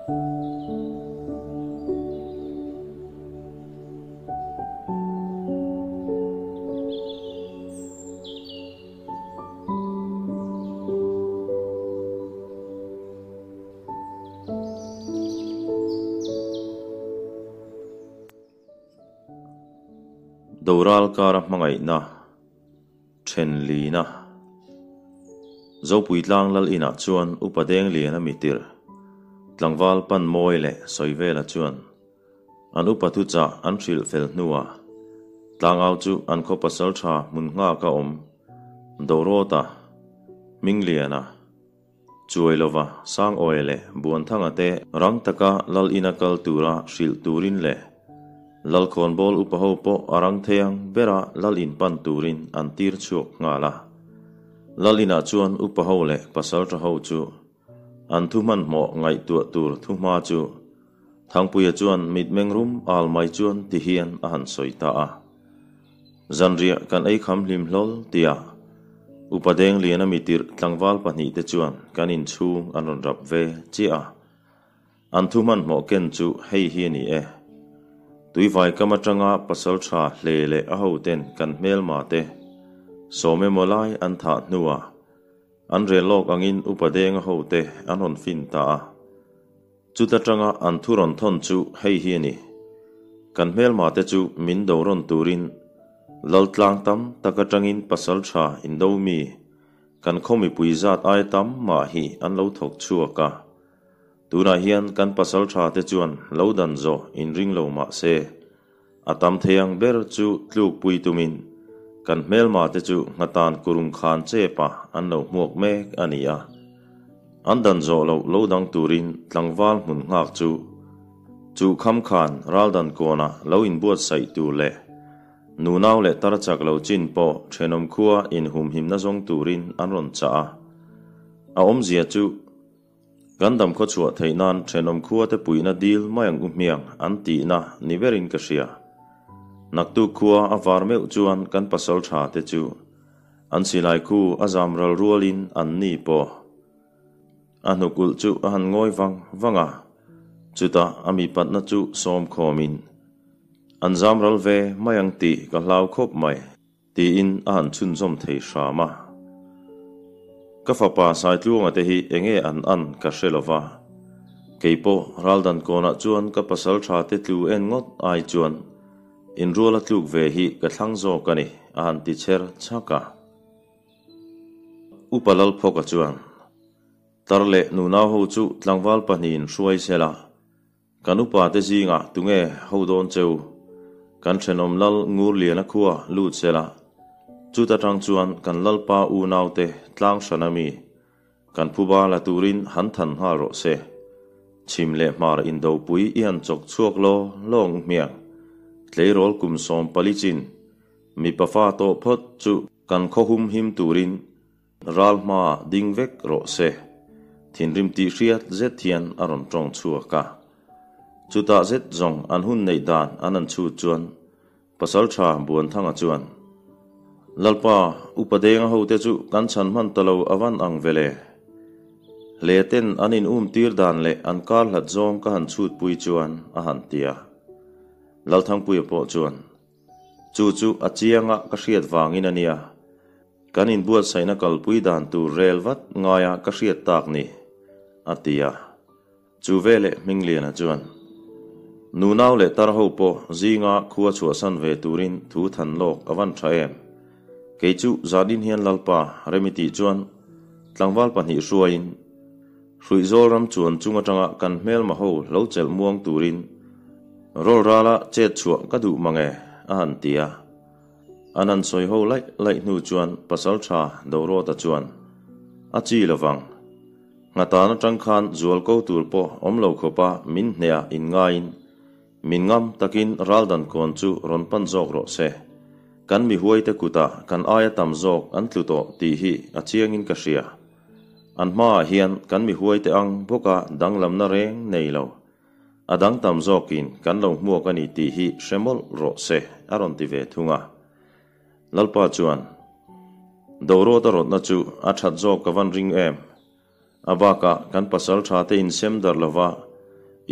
Doral kara hmangaihna then lina. Zopui tlang lal inah chuan Upa Dengliana mitir tlangval pan mawi leh sawi vela chuan An upa thuchah an hrilh fel hnuah tlangau chu an khaw pasal tha hmun nghak a awm Dorawta, Hmingliana, Chuailova, Sangawi leh Buanthanga te rang taka Lal ina kal tura hrilh turin leh Lalkhawnbawl upa ho pawh a rang thei ang bera Lal in pan turin an tir chhuak nghal a. Lal inah chuan upa ho leh pasal tha ho chu an thu hmanhmawh ngaihtuah tur thuhma chu Thangpuia chuan mitmeng rum al mai chuan ti hian a han sawi ta a. Zanriah kan ei kham hlim hlawl tia Upa Dengliana mitirh tlangval pahnihte chuan kan inchhung an rawn rap ve chiah a. An thu hmanhmawh ken chu hei hi a ni e. Tuivai kam atanga pasal tha hle leh a hoten kan hmelma te sawm emaw lai an thah hnuah an rel lawk angin Upa Denga hote an rawn fin ta a. Chuta tanga an thu rawn thawn chu hei hi a ni, Kan hmelma te chu min do rawn turin Laltlang tam tak atangin pasal tha indo mi kan khaw mipui zat ai tam mah hi an lo thawk chhuak a. Tunah hian kan pasal tha te chuan lo dan zawh inring lo mah se, a tam thei ang ber chu tlukpui tumin kan hmelma te chu nghatan kurung khan chepa an lo hmuak mek a ni a. An dan zawh loh lo dang turin tlangval hmun nghak chu chu kham khan raldan kawnah lo inbuatsaih tur leh nunau leh tar chak lo chin pawh thenawm khua inhumhimna zawng turin an rawn chah a. A awmzia chu Kan dam khaw chhuah theih nan thenawm khuate puihna dil mai ang u hmiang an tihna ni berin ka hria. Naktuk khua a var meuh chuan kan pasal tha te chu an silai khu a zam ral rualin an ni pawh a hnukulh chu a han ngawi vang vang a, chutah a mipatna chu sawm khawmin an zam ral ve mai ang tih ka hlau khawp mai. Tiin a han chhunzawm thei hram a. Ka fapa Saitluanga te hi enge an an ka hre lo va. Kei pawh Raldan kawnah chuan ka pasal tha te tlu en ngawt ai chuan inruala tluk ve hi ka thlang zawk a ni, a han ti chher chhak a. Upa Lalphawka chuan, Tar leh nunau ho chu tlangval pahnihin hruai sela, Kan upa te zingah tunge ho dawn cheu? Kan thenawm lal Ngurliana khua lut sela, chuta tang chuan kan lalpa unaute tlang hran a mi, kan phuba la turin han than nghal rawh se. Chhim leh hmar indopui i han chawk chhuak law lawng u hmiang. Tleirawl kum 14 chin, mipa fa tawh phawt chu kan khaw hum him turin Ral hma ding vek rawh se. Thinrim tih hriat zet hian a rawn tawng chhuak a. Chutah zet zawng an hun neih dan an an chhut chuan Pasaltha Buanthanga chuan, Lalpa, Upa Denga hote chu kan chhan hman ta lo a van ang vele. Hle ten an in um tir dan leh an kar hlat zawng ka han chhut pui chuan a han ti a. Lalthangpuia pawh chuan, Chu chu a chianga ka hriat vangin a nia. Kan inbuatsaihna kalpui dan tur rel vat ngaia ka hriat tak ni, a ti a. Chu veleh Hmingliana chuan, Nunau leh tar ho pawh zinga khua chhuahsan ve turin thu than lawk a van tha em? Kei chu zanin hian Lalpa rem i tih chuan tlangval pahnih hruaiin Hruihzawl ram chuan chung atanga kan hmelma ho lo chelh muang turin rawlrala chet chhuah ka duh mang e, a han ti a. An han sawi ho laih laih hnu chuan Pasaltha Dorawta chuan, A chi lovang. Nghatan atang khan zual ko tur pawh awm lo khawpa min hneha inngaiin min ngam takin raldan kawn chu rawn pan zawk rawh se. Kan mihuaite kutah kan aia tam zawk an tlu tawh tih hi a chiangin ka hria. An hmaah hian kan mihuaite ang bawka danglamna reng nei lo. A dang tam zawkin kan lo hmuak a ni tih hi hre mawlh rawh se, a rawn ti ve thung a. Lalpa chuan, Dorawta rawtna chu a that zawk ka van ring em? A bakah kan pasal tha te insem darh lova.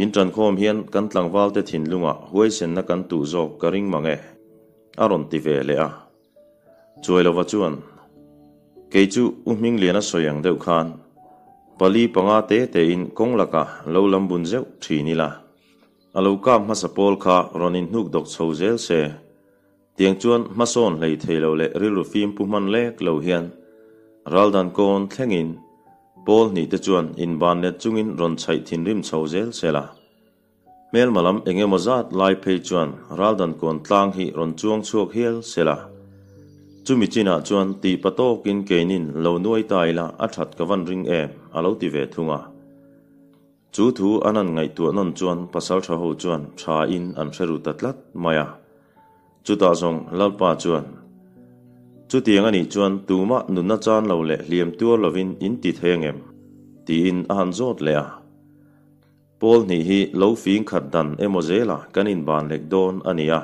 In ṭankhawm hian kan tlangvalte thinlungah huaisenna kan tuh zawk ka ring mang e, a rawn ti ve leh a. Chuailova chuan, Kei chu U Hmingliana sawi ang deuh khan pali panga te tein kawng lakah lo lam bun zeuh ṭhin ila, a lo kap hmasa pawl kha rawn inhnuk dawk chho zel se. Tiang chuan hmasawn hlei thei lo leh rilru fim pu hman lek lo hian raldan kawn thlengin pawl hnih te chuan inban let chungin rawn chhaih thinrim chho zel sel a. Hmelma lam eng emaw zat lai phei chuan raldan kawn tlang hi rawn chuang chhuak hial sel a. Chumi chinah chuan tih pa tawkin keinin lo nuai ta ila a that ka van ring em a lo ti ve thung a. Chu thu an han ngaihtuah nawn chuan pasalṭha ho chuan ṭha in an hre ru ta tlat mai a. Chutah zawng Lalpa chuan, Chutiang a nih chuan tumah nunna chan lo leh hliam tuar lovin in ti thei angem? tiin a han zawt leh a. Pawl hnih hi lo fing khat dan emaw zela kan inban lek dawn a ni a.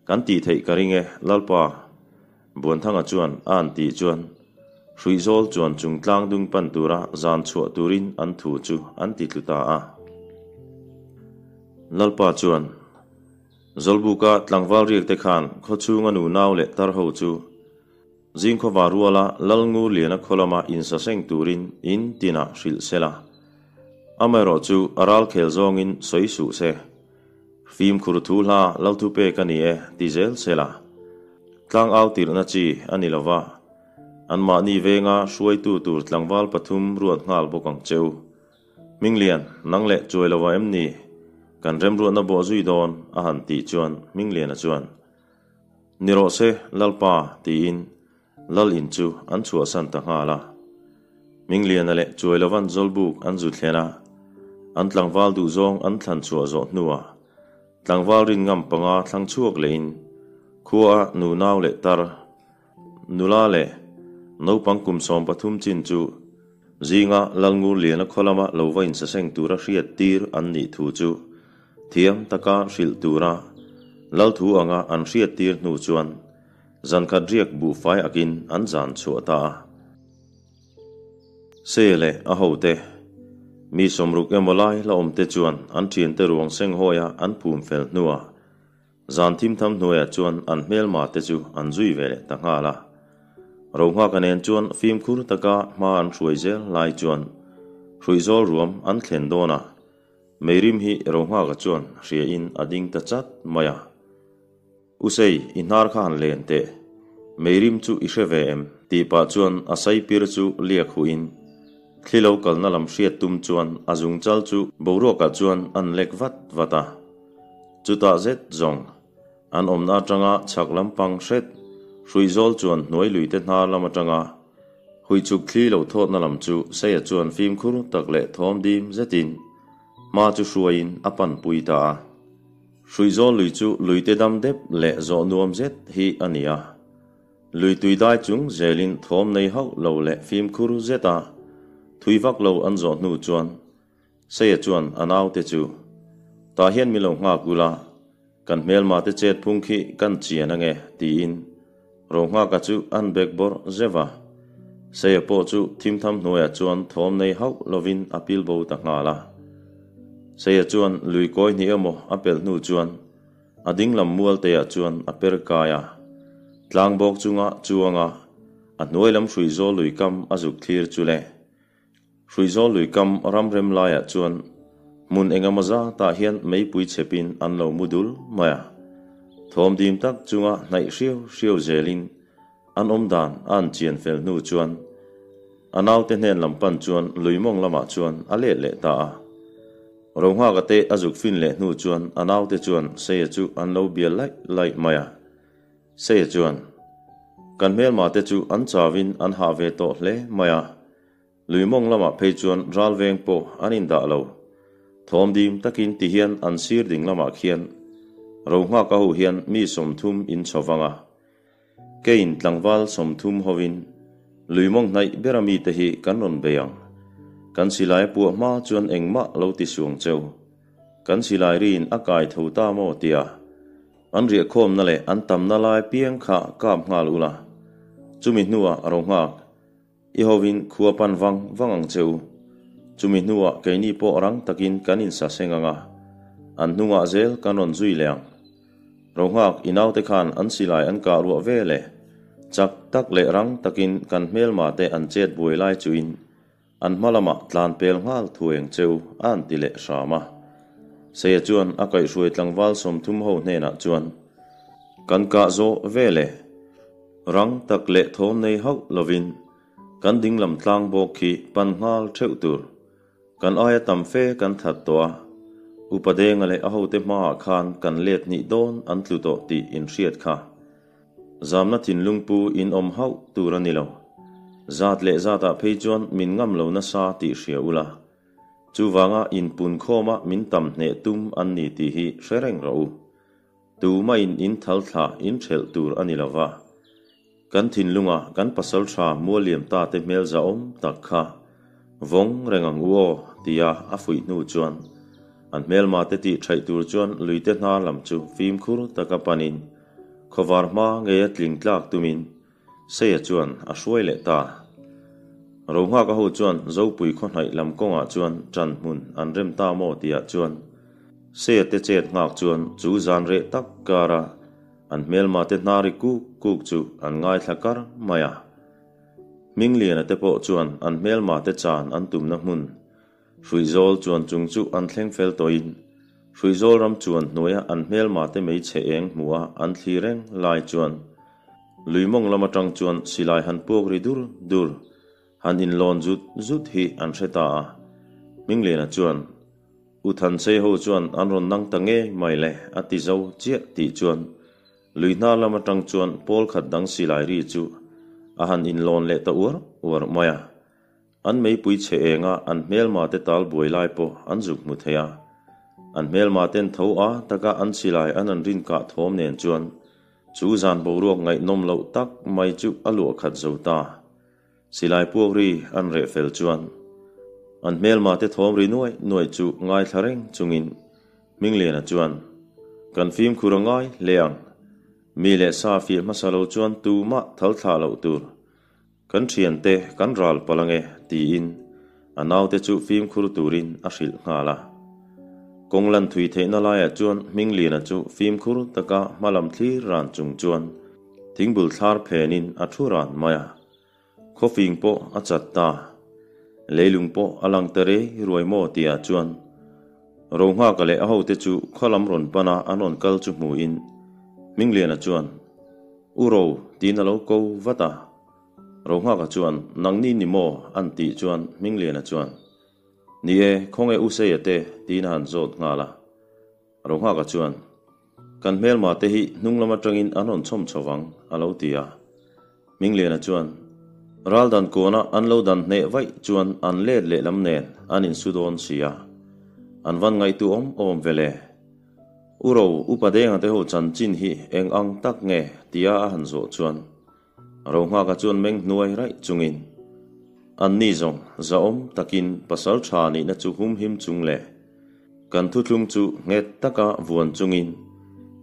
Kan tih theih ka ring e, Lalpa. Buanthanga chuan a an tih chuan Hruihzawl chuan chung tlang dung pan tura zan chhuah turin an thu chu an ti tlu ta a. Lalpa chuan, Zawlbuka tlangval riak te khan khawchhunga nunau leh tar ho chu Zingkhawva ruala Lalngurliana khaw lama insaseng turin in tinah hrilh se la. Amaherawh chu a ralkhel zawngin sawi suh se. Fimkhur thu hla Lalthu pek a ni e ti zel se la. Tlangau tirhna chi a ni lova, anmahni venga hruaitu tur tlangval pathum ruat nghal bawk ang cheu. Hminglian, nang leh chuai lova em ni? Kan remruatna bawh zui dawn a han tih chuan Hmingliana chuan, Ni rawh se, Lalpa, tiin Lal in chu an chhuahsan ta nghal a. Hmingliana leh Chuailovan Zawlbuk an zu thlen a, an tlangval duhzawng an thlan chhuah zawh hnuah tlangval rin ngam panga thlang chhuak lehin khua a nunau leh tar, nula leh naupang kum 13 chin chu zinga Lalngurliana khaw lama lo va insaseng tura hriat tir an nih thu chu thiam taka hrilh tura Lal thu anga an hriat tir hnu chuan Zankhat riak buhfai akin an zan chhuah ta a. Se leh a hote, mi sawmruk emaw lai la awmte chuan an thiante ruang senghawi-a an phum fel hnuah zan thimtham hnuaiah chuan an hmelma te chu an zui ve leh ta nghal a. Rohnghaka nen chuan fimkhur taka hma an hruai zel lai chuan hruihzawl ruam an thlen dawn a, meirim hi Rohnghaka chuan hriain a ding ta chat mai a. Usei, i hnar kha han len teh. Meirim chu i hre ve em? Tih pah chuan a saipir chu liak huhin thli lo kalna lam hriat tum chuan a zungchal chu boruakah chuan an lek vat vat a. Chutah zet zawng, an awmna atanga chhak lampang hret hruihzawl chuan hnuai luite hnar lam atanga huichhuk thli lo thawtna lam chu Seia chuan fimkhur tak leh thawm dim zetin hma chu hruaiin a panpui ta a. Hruihzawl lui chu luite dam dep leh zawh nuam zet hi a ni a. Lui tui dai chung zelin thawm nei hauh lo leh fimkhur zet a thui vak lo an zawh hnu chuan Seia chuan a naute chu, Tah hian min lo nghak ula, kan hmelma te chet phung khi kan chian ange, tiin Rohnghaka chu an bek bawrh zeuh a. Seia pawh chu thimtham hnuaiah chuan thawm nei hauh lovin a pil bo ta nghal a. Seia chuan lui kawi hnih emaw a pelh hnu chuan a ding lam mualteah chuan a per kai a. Tlang bawk chunga chuanga a hnuai lam hruizawl lui kam a zuk thlir chu le. Hruizawl lui kam ram rem laiah chuan hmun engemaw zatah hian meipui chhepin an lo mu dul mai a. Thawm dim tak chunga hnaih hriau hriau zelin An awm dan a an chian fel hnu chuan a naute hnen lam pan chuan lui mawng lamah chuan a let leh ta a. Rohnghaka te a zuk fin leh hnu chuan a naute chuan Seia chu an lo bial laih laih mai a. Seia chuan, Kan hmelma te chu an chauin an hah ve tawh hle mai a. Lui mawng lamah phei chuan ral veng pawh an indah lo. Thawm dim takin ti hian an sir ding lamah khian Rohnghaka ho hian mi 30 in chho vang a. Keiin tlangval 30 hovin lui mawng hnaih bera mite hi kan rawn bei ang. Kan silai a puah hma chuan engmah lo ti suang cheu. Kan silai riin a kai tho ta maw tia an riahkhawmna leh an tamna lai piang kha kap nghal ula. Chumi hnuah ro nghak. I hovin khua pan vang vang ang che u. Chumi hnuah keini pawh rang takin kan insaseng ang a, an hnungah zel kan rawn zui leh ang. Rohngak i naute khan an silai an kah ruah ve le. Chak tak leh rang takin kan hmelma te an chet buai lai chuin an hma lamah tlan pel nghal thueng cheu a an ti leh hram a. Seia chuan a kaihhruai tlangval 30 ho hnenah chuan, Kan kah zawh ve le. Rang tak leh thawm nei hauh lovin kan dinglam tlang bawk khi pan nghal theuh tur. Kan aia tam fe kan that tawh a, Upa Denga leh a hote hmaah khan kan let hnih dawn an tlu tawh tih in hriat kha. Zamna thinlung pu in awm hauh tur a ni lo. Zat leh zatah phei chuan min ngam lo nasa tih hria ula. Chuvanga in pun khawma min tam hneh tum an ni tih hi hre reng rawh u. Tumahin in thal thla in ṭhelh tur a ni lo va. Kan thinlunga kan pasalṭha Mualliam ta te hmel zahawm tak kha vawng reng ang u aw tia a fuih hnu chuan an hmelma te tih ṭhaih tur chuan luite hnar lam chu fimkhur taka panin khawvar hma ngeia tling tlak tumin Seia chuan a hruai leh ta. Rohnghaka ho chuan Zopui khawhnaih lam kawngah chuan ṭan hmun an rem ta maw tihah chuan Seia te chet nghak chuan chu zan reh tak kara an hmelma te hnari kuk kuk chu an ngaithla kar mai a. Hmingliana te pawh chuan an hmelma te chan an tumna hmun Hruihzawl chuan chung chu an thleng fel tawhin Hruihzawl ram chuan hnuaia an hmelma te meichhe eng hmuha an thli reng lai chuan lui mawng lam atang chuan silai han puak ri dur dur han inlawn zut zut hi an hre ta a. Hmingliana chuan U Thansei ho chuan an rawn nang ta ngei mai le a ti zo chiah tih chuan lui hnar lam atang chuan pawl khat dang silai ri chu a han inlawn leh ta uar uar mai a. An meipui chhe enga an hmelma te tal buai lai pawh an zuk hmu thei a. An hmelma ten tho a taka an silai an an rin kah thawm nen chuan chu zan boruak ngaihnawm loh tak mai chu a luah khat zo ta. Silai puak ri an reh fel chuan an hmelma te thawm ri nuai nuai chu ngaithla reng chungin Hmingliana chuan, Kan fimkhur a ngai hle ang. Mi leh sa fiah hmasa lo chuan tumah thal thlah loh tur. Kan thiante kan ral palh ange tiin a naute chu fimkhur turin a hrilh nghal a. Kawng lan thui theihna laiah chuan Hmingliana chu fimkhur taka hmalam thlir ran chung chuan thingbul thlar phenin a thu ran mai a. Khawfing pawh a chat ta. Leilung pawh a lang ta rei ruai maw tihah chuan Rohnghaka leh a hote chu khaw lam rawn pana an rawn kal chu hmuin Hmingliana chuan U Ro, tiin a lo ko vat a. Rohnghaka chuan, Nangni ni maw? an tih chuan Hmingliana chuan, Ni e, khawnge U Seia te? tiin a han zawt nghal a. Rohnghaka chuan, Kan hmelma te hi hnung lam atangin an rawn chhawm chho vang, a lo ti a. Hmingliana chuan, Ral dan kawna an lo dan hneh vaih chuan an let lehlam nen an insu dawn si a, an van ngaihtuah awm awm ve le. U Ro, Upa Denga te ho chanchin hi eng ang tak nge? tia a han zawh chuan Rohnghaka chuan meng hnuai raih chungin anni zawng zahawm takin pasal tha nihna chu humhim chung leh kan thuthlung chu nghet taka vuan chungin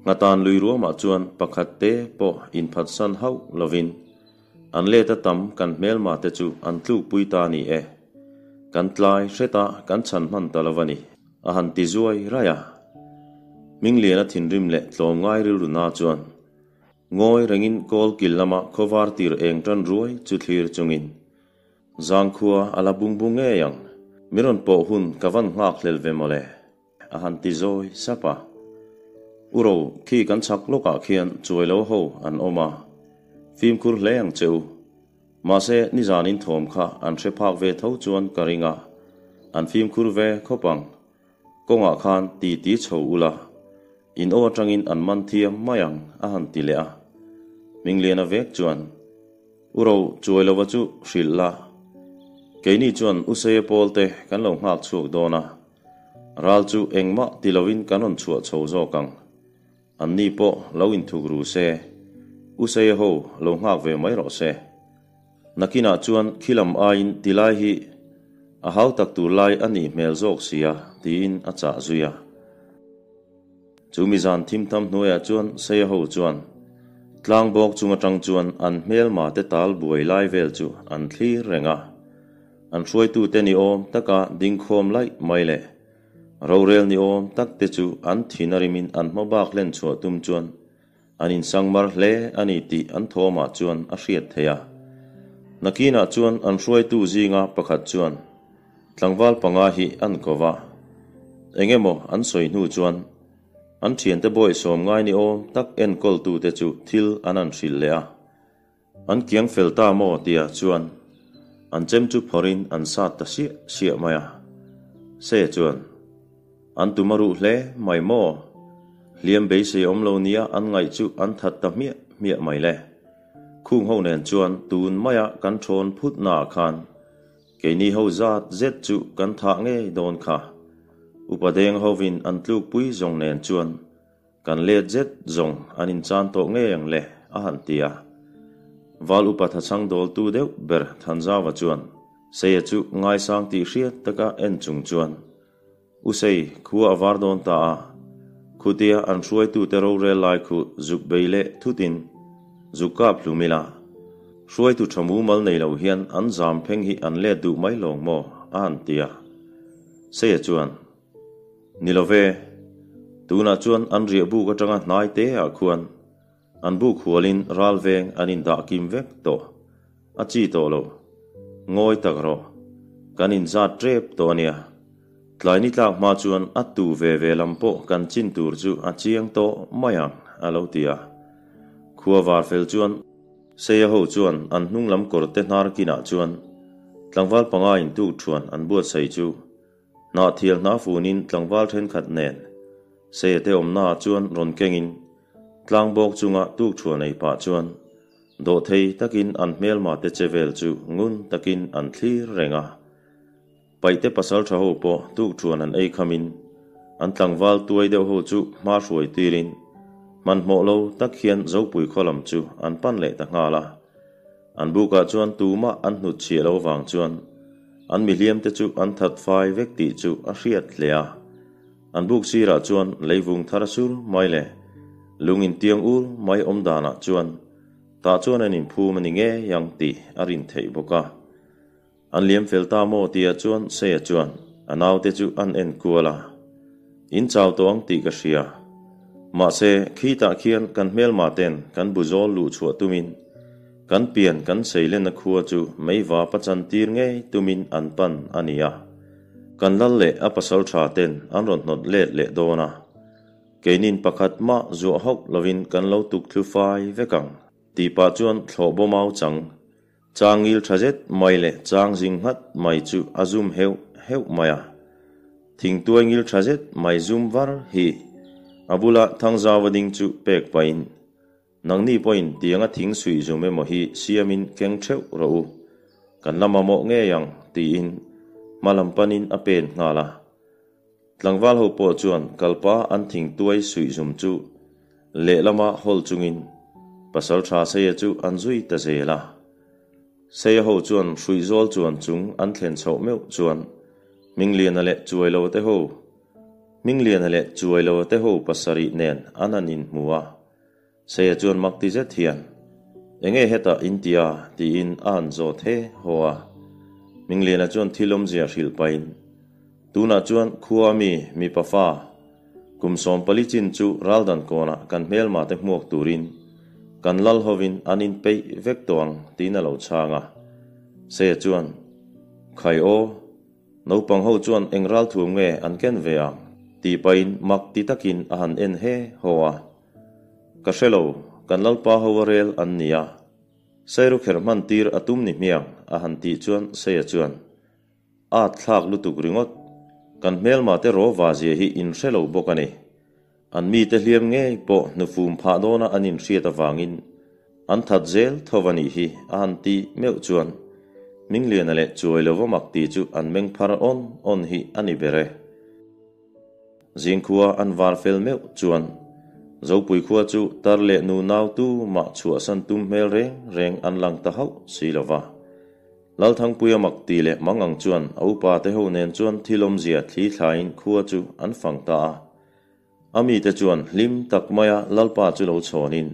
nghatan lui ruamah chuan pakhat te pawh inphatsan hauh lovin an let a tam kan hmelma te chu an tlukpui ta ni e. Kan tlai hreta kan chhan hman ta lo a ni. A han ti zuai raih a. Hmingliana thinrim leh tlawmngai rilru na chuan ngawi rengin kawl kil lama khawvar tir eng tan ruai chu thlir chungin Zangkhua a la bung bung ngei ang, mi rawn pawh hun ka van nghak hlel ve mawle, a han ti zawi sap a. U Ro, khi kan chhak lawkah khian chuai lo ho an awm a, fimkhur hle ang che u. Mahse, nizanin thawm kha an hre phak ve tho chuan ka ring a, an fimkhur ve khawp ang. Kawngah khan ti ti chho ula, in aw atangin an man thiam mai ang, a han ti leh a. Hmingliana vek chuan, U Ro, chuai lova chu hrilh la. Keini chuan U Seia pawl te kan lo nghak chhuak dawn a, ral chu engmah ti lovin kan rawn chhuah chho zawk ang. Anni pawh lo inthuk ru se, U Seia ho lo nghak ve mai rawh se. Nakinah chuan khilam aiin tilai hi a hau tak tur lai a nih hmel zawk sia, tiin a chah zui a. Chu mizan thim tham hnuaiah chuan Seia ho chuan tlangbawk chung atang chuan an hmelma te tal buai lai vel chu an thlir reng a. An hruaitute ni awm taka ding khawm laih mai leh rorel ni awm tak te chu an thin a rimin an hma bak hlen chhuah tum chuan an insangmar hle a ni tih an thawmah chuan a hriat theih a. Nakinah chuan an hruaitu zinga pakhat chuan tlangval panga hi an ko va, eng emaw an sawi hnu chuan an thiante bawihsawm ngai ni awm tak enkawltute chu thil an han hrilh leh a. An kiang fel ta maw tia chuan an chem chu phawrhin an sat ta siah siah mai a. Se chuan an tum a ruh hle mai maw? Hliam beisei awm lo nia an ngaih chu an that ta hmiah hmiah mai le. Khung ho nen chuan tun maia kan thawn phut naah khan keini ho zat zet chu kan thah ngei dawn kha. Upa deng hovin an tlukpui zawng nen chuan Kan let zet zawng an inchan tawh ngei ang le, a han ti a. Val upa thachhang dawltu deuh ber Thanzauva chuan Seia chu ngaisang tih hriat taka en chung chuan, U Sei, khua a var dawn ta a, khutia an hruaitute rorel lai khu zuk bei leh thutin zuk kap hlum ila, hruaitu tha mumal nei lo hian an zam pheng hi an let duh mai lawng maw? a han ti a. Seia chuan, Ni lo ve, tunah chuan an riah buk atanga hnai te ah khuan an buk hualin ral veng an indah kim vek tawh. A chi tawh lo. Ngawi tak rawh. Kan inzat tep tawh a nia. Tlai ni tlak hma chuan a tu ve ve lam pawh kan chin tur chu a chiang tawh mai ang, a lo ti a. Khua var fel chuan Seia ho chuan an hnung lam kawr te hnar kinah chuan tlangval panga intuk thuan an buatsaih chu Hnahthial hna funin tlangval thenkhat nen Seiate awmnaah chuan rawn kengin tlangbawk chunga tukṭhuan ei pah chuan dawhthei takin an hmelmate che vel chu ngun takin an thlir reng a. Paihte pasalṭha ho pawh tukṭhuan an ei khamin an tlangval tuai deuh ho chu hma hruai tirin hmanhmawh lo tak hian Zopui khaw lam chu an pan leh ta nghal a. An bukah chuan tumah an hnut chhiah lo vang chuan an mihliamte chu an that fai vek tih chu a hriat hle a. An buk sirah chuan leivung thar sur mai leh lung intiang ur mai awm danah chuan tah chuan an inphum a ni ngei ang tih a rin theih bawk a. An liam fel ta maw tia chuan Seia chuan a naute chu an en kual a, In chau tawh ang tih ka hria. Mahse, khitah khian kan hmelma ten kan bu zawl luh chhuah tumin kan pian kan seilenna khua chu meiva pachan tir ngei tumin an pan a ni a. Kan lal leh a pasal tha ten an rawn hnawt let leh dawn a. Keinin pakhat mah zuah hauh lovin kan lo tuk thlu fai vek ang tih pah chuan thlawh bawmau chang Chang ngil tha zet mai leh chang zing nghat mai chu a zum heuh heuh mai a. Thingtuai ngil tha zet mai zum var hi a bula Thangzauva ding chu pek pahin, Nangni pawhin tianga thing suih zum emaw hi siamin keng theuh rawh u, kan la mamawh ngei ang, tiin hma lam panin a pen nghal a. Tlangval ho pawh chuan kalpa an thingtuai suih zum chu Lehlama hawl chungin Pasal tha Seia chu an zui ta zel a. Seia ho chuan hruihzawl chuan chung an thlen chhoh meuh chuan Hmingliana leh Chuailo te ho Hmingliana leh Chuailo te ho pasarih nen an han inhmu a. Seia chuan mak ti zet hian, Enge hetah in ti a? tiin a han zawt he haw a. Hmingliana chuan thil awmzia hrilh pahin, Tunah chuan khua mi mipa fa, Kum 14 chin chu raldan kawnah kan hmelma te hmuak turin kan lal hovin an inpeih vek tawh ang tiin a lo chhang a. Seia chuan, Khai aw, naupang ho chuan eng ralthuam nge an ken ve ang? tih pahin mak ti takin a han en he haw a. Ka hre lo, kan lalpa ho a rel an ni a. Sairu kherh hman tir a tum ni hmiang a han tih chuan Seia chuan, A thlak lutuk ringawt. Kan hmelma te rawva zia hi in hre lo bawk a ni. An mite hliam ngei pawh hnufum phah dawna an inhriat avangin an that zel tho a nih hi a han ti meuh chuan Hmingliana leh Chuailova mak ti chu an meng phar awn awn hi a ni ber e. Zingkhua an var fel meuh chuan Zopui khua chu tar leh nu nau tu mah chhuahsan tum hmel reng reng an lang ta hauh si lova. Lalthangpuia mak ti leh mang ang chuan a upa te ho nen chuan thil awmzia thli thlain khua chu an fang ta a. A mite chuan hlim tak maia Lalpa chu lo chhawnin,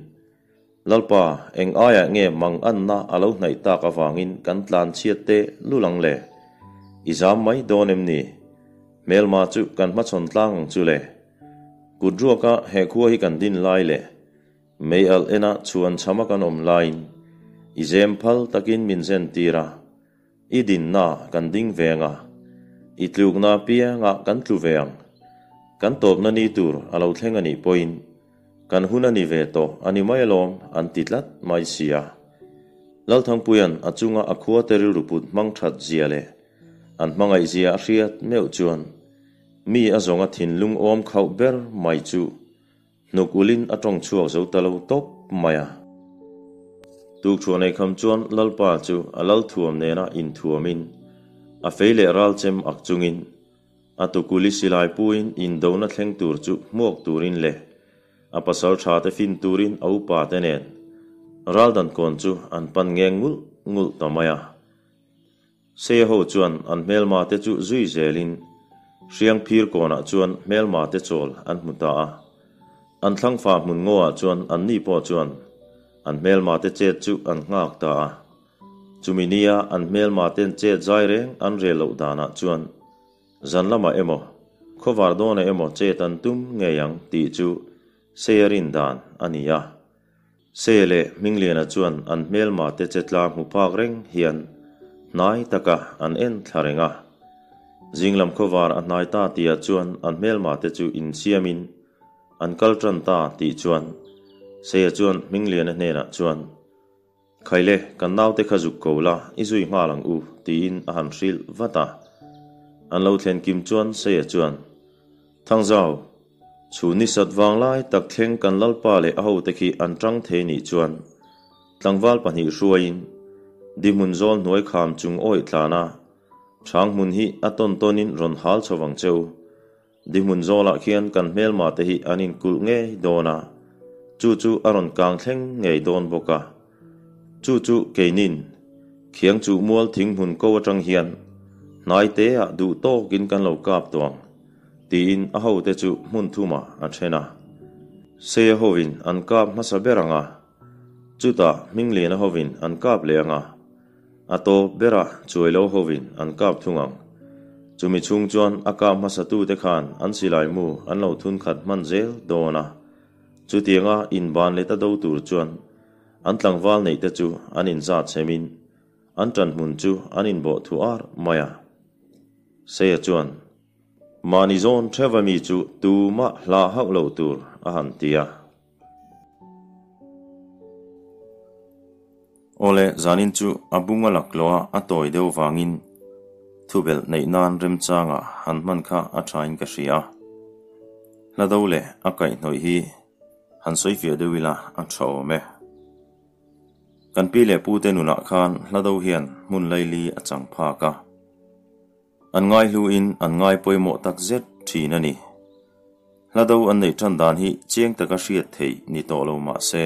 Lalpa, eng aiah nge mang anna a lo hnaih tak avangin kan tlan chhiat teh lul ang le? I zam mai dawn em ni? Hmelma chu kan hmachhawn tlang ang chu le. Kut ruaka he khua hi kan din lai leh mei alh ena chhuan chhama kan awm laiin i zem phal takin min zen tir a, i dinna kan ding ve ang a, i tlukna piangah kan tlu ve ang. Kan tawpna ni tur a lo thleng a nih pawhin Kan hun a ni ve tawh a ni mai alawm an ti tlat mai si a. Lalthangpuia'n a chunga a khuate rilru put hmang that zia leh an hmangaih zia a hriat meuh chuan mi a zawnga thinlung awm khauh ber mai chu hnuk ulin a tawng chhuak zo ta lo tawp mai a. Tukṭhuah nei kham chuan Lalpa chu a lalthuam nena inthuamin a fei leh ralchem ak chungin A tukuli silai puin indona thleng tur chu hmuak turin leh a pasal tha te fin turin a upa te nen raldan kawn chu an pan ngeng ngulh ngulh ta mai a. Seia ho chuan an hmelma te chu zui zelin hriang phir kawnah chuan hmelma te chawl an hmu ta a. An thlangfa hmun ngawah chuan anni pawh chuan an hmelma te chet chu an nghak ta a. Chumi nia an hmelma ten chet zai reng an rel loh danah chuan zan lamah emaw, khawvar dawnah emaw chet an tum ngei ang tih chu Seia rin dan a ni a. Seia leh Hmingliana chuan an hmelma te che tla hmu phak reng hian hnai taka an en thla reng a. Zinglam khawvar a hnai ta tihah chuan an hmelma te chu insiamin an kal tan ta tih chuan Seia chuan Hmingliana hnenah chuan, Khaile, kan naute kha zuk ko la, i zui nghal ang u, tiin a han hrilh vat a. An lo thlen kim chuan Seia chuan, Thangzau, chhun ni sat vang lai tak thleng kan Lalpa leh a hote khi an tang thei nih chuan tlangval pahnih hruaiin dihmun zawl hnuai kham chung awih tlan a, chhang hmun hi a tawn tawnin rawn hal chho vang che u. Dihmun zawlah khian kan hmelma te hi an inkulh ngei dawn a, chu chu a rawn kang thleng ngei dawn bawk a. Chu chu keinin, khiang chuh mual thing hmun ko atang hian hnai te ah duh tawkin kan lo kap tawh ang, tiin a hote chu hmun thumah a then a. Seia hovin an kap hmasa ber ang a, chutah Hmingliana hovin an kap leh ang a. A tawp berah chuai lo hovin an kap thung ang. Chumi chhung chuan a kap hmasatute khan an silai mu an lo thun khat hman zel dawn a. Chutianga inban leh ta do tur chuan an tlangval neihte chu an inzat chhemin an ṭanhmun chu an inbawh thu ar mai a. Seia chuan, Mahni zawn ṭheuva mi chu tumah hlah hauh lo tur a han ti a. Awle, zanin chu a bung a lak loh a, a tawi deuh vangin thubelh neih nan remchanga han hman kha a thain ka hria a. Hla do leh a kaihhnawih hi han sawi fiah deuh ila a tha awm e. Kan pi leh pute nunah khan hla do hian hmun laili a chang phak a. An ngaihluin an ngai pawimawh tak zet thin a ni. Hla do an neih tan dan hi chiang taka hriat theih ni tawh lo mah se,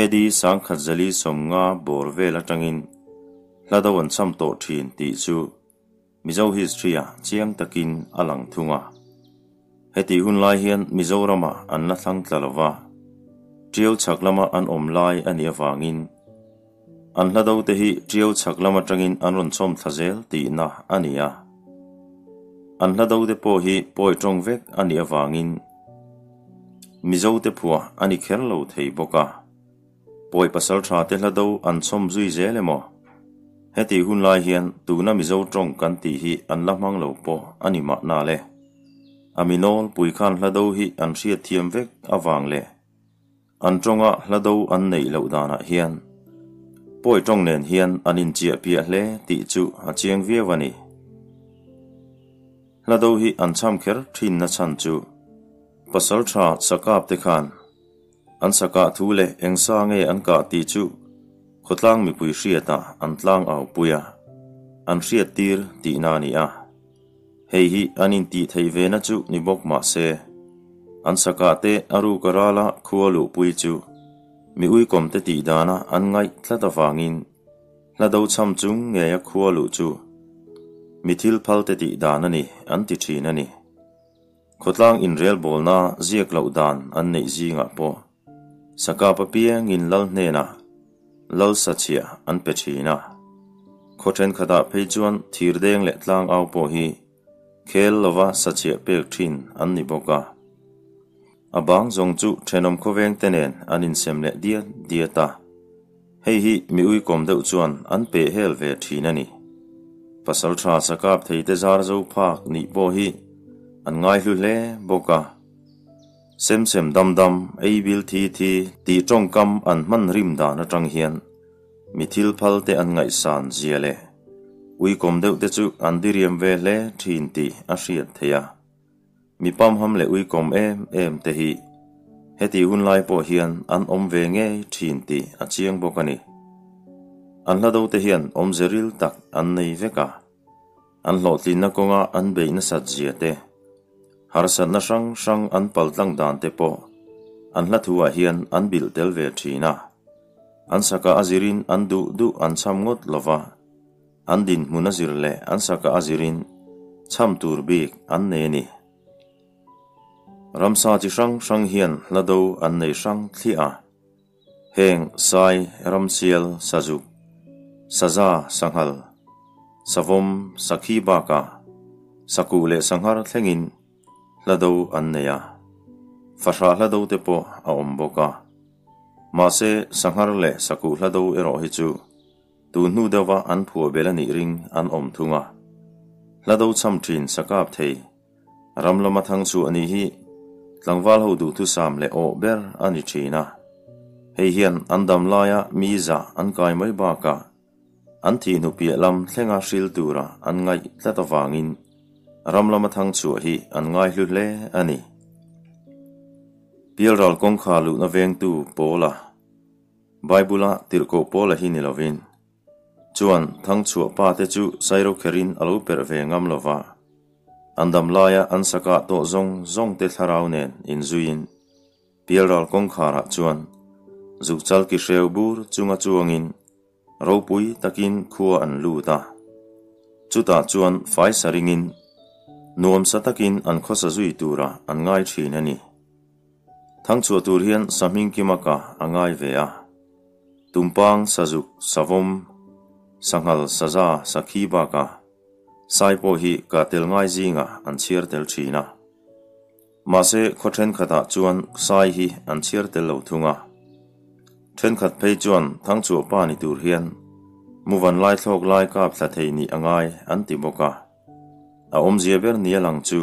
AD 1150 bawr vel atangin hla do an cham tawh thin tih chu Mizo history-ah chiang takin a lang thung a. Hetih hun lai hian Mizoramah an la thlang tla lo va, Tiau chhak lama an awm lai a nih avangin An hla do te hi Tiau chhak lam atangin an rawn chhawm thla zel tihna a ni a. An hla do te pawh hi pawi tawng vek a nih avangin Mizo te phuah a ni kher lo thei bawk a. Pawi pasal tha te hla do an chhawm zui zel emaw? Hetih hun lai hian tuna Mizo tawng kan tih hi an la hmang lo pawh a ni mahna le. A mi nawlpui khan hla do hi an hriatthiam vek avang leh An tawnga hla do an neih loh danah hian pawi tawng nen hian an inchiah piah hle tih chu a chiang viau a ni. Hla do hi an cham kher thin na chhan chu pasal tha sakap te khan an sakah thu leh eng sa nge an kah tih chu khawtlang mipui hriatah an tlang au pui a, an hriat tir tihna a ni a. Hei hi an intih theih ve na chu ni bawk mah se, an sakah te a ruk a rala khua luhpui chu mi uikawm te tih dana an ngaih tlat avangin hla do cham chung ngeia khua luh chu mi thil phal te tih dan a ni an ti thin a ni. Khawtlang inrelbawlna ziak loh dan an neih zingah pawh sakap apiangin lal hnenah lal sachhiah an pe thin a. Khaw thenkhatah phei chuan thirdeng leh tlangau pawh hi khel lova sachhiah pek thin an ni bawk a. A bang zawng chu thenawm khawveng te nen an insem leh diat diat a. Hei hi mi uikawm deuh chuan an peh hel ve thin a ni. Pasal tha sakap thei te zar zo phak nih pawh hi an ngaihlu hle bawk a. Sem sem dam dam, ei bil thi thi tih tawngkam an hman rim dan atang hian mi thil phal te an ngaihsan zia leh uikawm deuh te chu an diriam ve hle thin tih a hriat theih a. Mi pamham leh uikawm em em te hi heti hun lai pawh hian an awm ve ngei thin tih a chiang bawk a ni. An hla do te hian awmze ril tak an nei vek a. An hlawhtlinna kawnga an beih nasat zia te, harsatna hrang hrang an paltlang dan te pawh an hla thu ah hian an bilh tel ve thin a. An saka a zirin an duh duh an cham ngawt lova, an dinhmun a zir leh an saka a zirin cham tur bik an nei a ni. Ramsa chi hrang hrang hian hla do an nei hrang thliah a. Heng Sai, Ramsial, Sazuk, Saza, Sanghal, Savawm, Sakhi bakah Sakuh leh Sanghar thlengin hla do an nei a, fahrah hla do te pawh a awm bawk a. Mahse, Sanghar leh Sakuh hla do erawh hi chu tun hnu deuhva an phuah bel a nih ring an awm thung a. Hla do cham thin sakap thei. Ram lama thang chhuah nih hi tlangval ho duhthusam leh awh ber a ni thin a. Hei hian an dam laia mi zah an kai mai bakah an thihnu piah lam thlenga hril tura an ngaih tlat avangin ram lama thang chhuah hi an ngaihlu hle a ni. Pialral kawngkhar luhna vengtu Paula, Bible-a tirhkoh Paula hi ni lovin, Chuan Thangchhuah pa te chu Sairo kherin a lo perh ve ngam lo va, an dam laia an sakah tawh zawng zawng te thlarau nen inzuiin Pialral kawngkharah chuan zukchal ki hreu bur chunga chuangin ropui takin khua an lut a. Chutah chuan fai sa ringin nuamsa takin an khawsa zui tura an ngai thin a ni. Thangchhuah tur hian Sahming Kimaka a ngai ve a. Tumpang, Sazuk, Savawm, Sanghal, Saza, Sakhi bakah Sai pawh hi kah tel ngai zingah an chhiar tel thin a. Mahse, khaw thenkhatah chuan Sai hi an chhiar tel lo thung a. Thenkhat phei chuan Thangchhuah pa ni tur hian Muvan lai thlawk lai kap thla thei nih a ngai an ti bawk a. A awmzia ber ni a lang chu.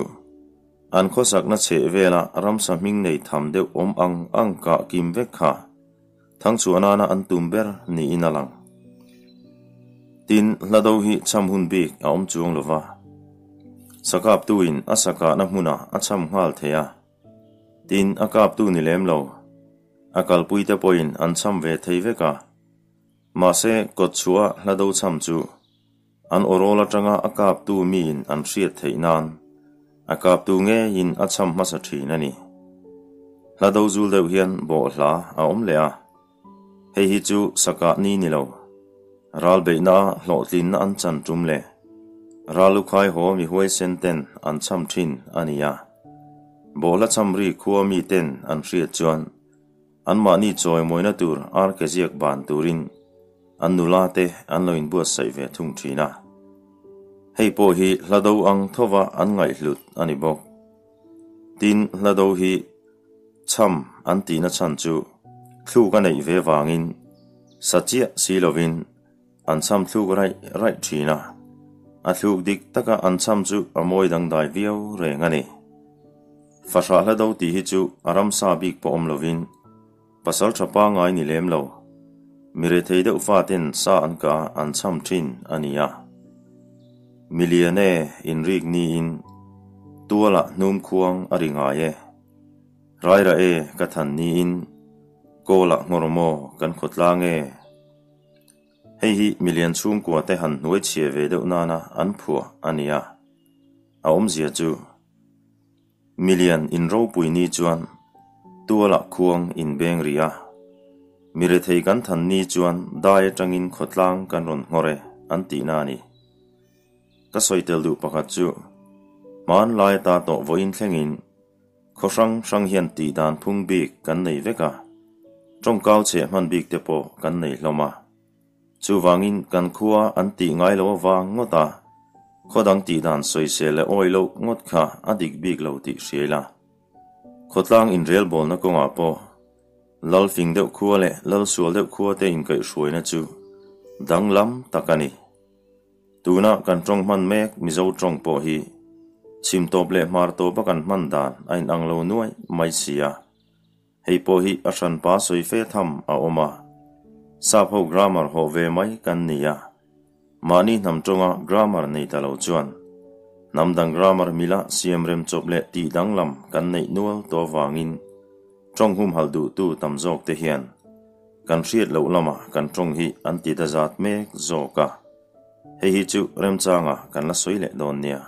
An khawsakna chheh vela ramsa hming nei tham deuh awm ang ang kah kim vek kha Thangchhuah nana an tum ber niin a lang. Tin, hla do hi cham hun bik a awm chuang lo va. Sakaptuin a sakahna hmunah a cham nghal thei a. Tin, a kaptu ni lem lo, a kalpuite pawhin an cham ve thei vek a. Mahse, kawtchhuah hla do cham chu An awrawl atanga a kaptu miin an hriat theih nan a kaptu ngeiin a cham hmasa thin a ni. Hla do zul deuh hian bawhhla a awm leh a, hei hi chu sakah ni ni lo, ral beihna a hlawhtlinna an chan tum leh ral lukhai haw mi huaisen ten an cham thin a ni a. Bawhhla cham ri khua mi ten an hriat chuan anmahni chawimawina tur arkeziak ban turin An nula te an lo inbuatsaih ve thung thin a. Hei pawh hi hla do ang thova an ngaihhlut a ni bawk. Tin, hla do hi chham an tihna chhan chu thluk a neih ve vangin sa chiah si lovin an chham thluk raih raih thin a. A thluk dik taka an chham chu a mawi dangdai viau reng a ni. Fahrah hla do tih hi chu a ramsa bik pawh awm lovin Pasal tha pangai ni lem lo. Mi rethei deuh faten sa an ka an cham thin a ni a. Milian e, inrik niin tualah hnum khuang a ri ngai e. Raira e, ka than niin kawlah nghawr maw kan khawtlang e. Hei hi milian chhungkua te han hnuai chhia ve deuh nana an phuah a ni a. A awmzia chu. Milian in ropui ni chuan tualah khuang in beng rih a, mi rethei kan than ni chuan dai atangin khawtlang kan rawn nghawr e an tihna a ni. Ka sawi tel duh pakhat chu hmanlai ata tawh vawiin thlengin khaw hrang hrang hian tih dan phung bik kan nei vek a, tawngkau chheh hman bik te pawh kan nei hlawm a. Chuvangin kan khua an tih ngai lo avang ngawt a, khaw dang tih dan sawisel leh awi loh ngawt kha a dik bik lo tih hria ila. Khawtlang inrelbawlna kawngah pawh Lal fing deuh khua leh Lal sual deuh khua te inkaihhruaina chu danglam tak a ni. Tuna kan tawng hman mek Mizo tawng pawh hi chhim tawp leh hmar tawpa kan hman dan a inang lo nuai mai si a. Hei pawh hi a hranpa sawi fe tham a awm a, sap ho grammar hawh ve mai kan ni a, mahni hnam tawnga grammar nei ta lo chuan hnam dang grammar mila siam rem chawp leh tih danglam kan neih nual tawh avangin tawng humhalh duhtu tam zawk te hian kan hriat loh lamah kan tawng hi an ti ta zat mek zawk a, hei hi chu remchanga kan la sawi leh dawn nia.